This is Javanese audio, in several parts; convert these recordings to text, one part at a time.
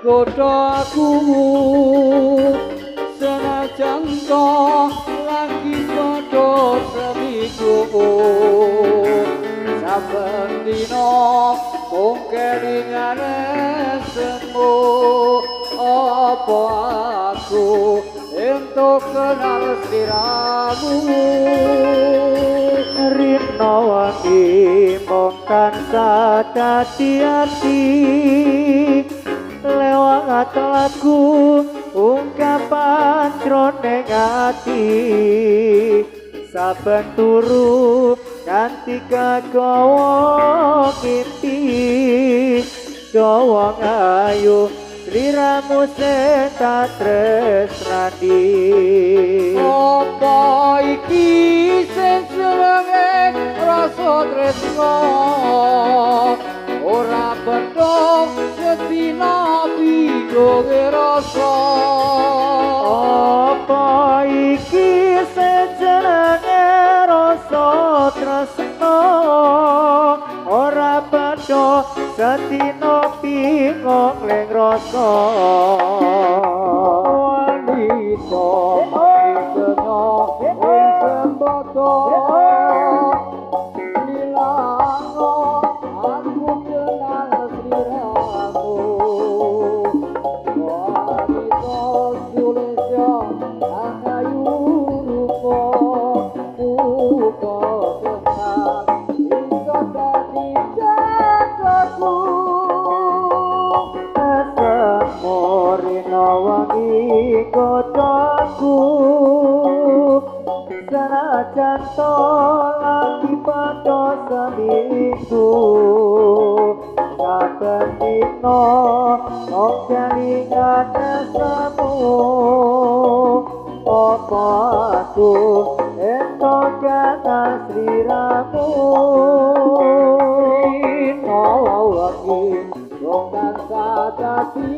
Godha aku senajan to lagi padha seminggu saben dina mung kelingan semu apa aku entuk kenal sliramu rina wengi mung tansah dadi ati lewat lagu ungkapan jroning ati saben turu nganti kagawa mimpi dawa ayu sliramu sing tak tresnani apa iki sing jenenge rasa tresna ora bedhok sedina bingunge rasa apa iki sing jenenge rasa tresna ora bedhok sedina bingung ling rasa wanita sena ing sembada lilango aku kenal sliramu wanita sulesya kang ayu rupa uga kenal iso dadi jodohku rina wengi godhaku senajan to lagi padha seminggu saben dina mung kelingan semu apa aku entuk kenal sliramu rina wengi mung tansah dadi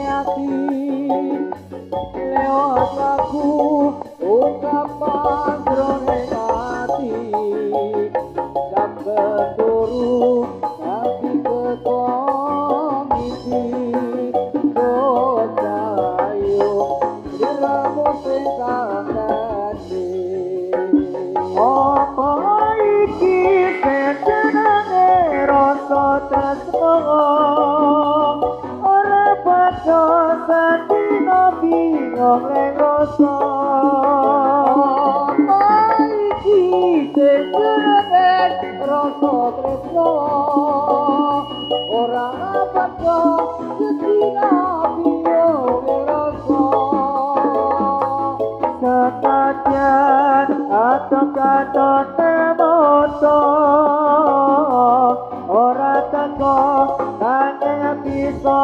ati lewat lagu ungkapan jroning ati saben turu nganti teko mimpi ayu sliramu sing tak dadi apa iki sing jenenge rasa tresna ora padha sedina bingung ling rasa apa iki sing jenenge rasa tresna ora padha sedina bingung ling rasa senajan atok-atone moto ora teko nanging bisa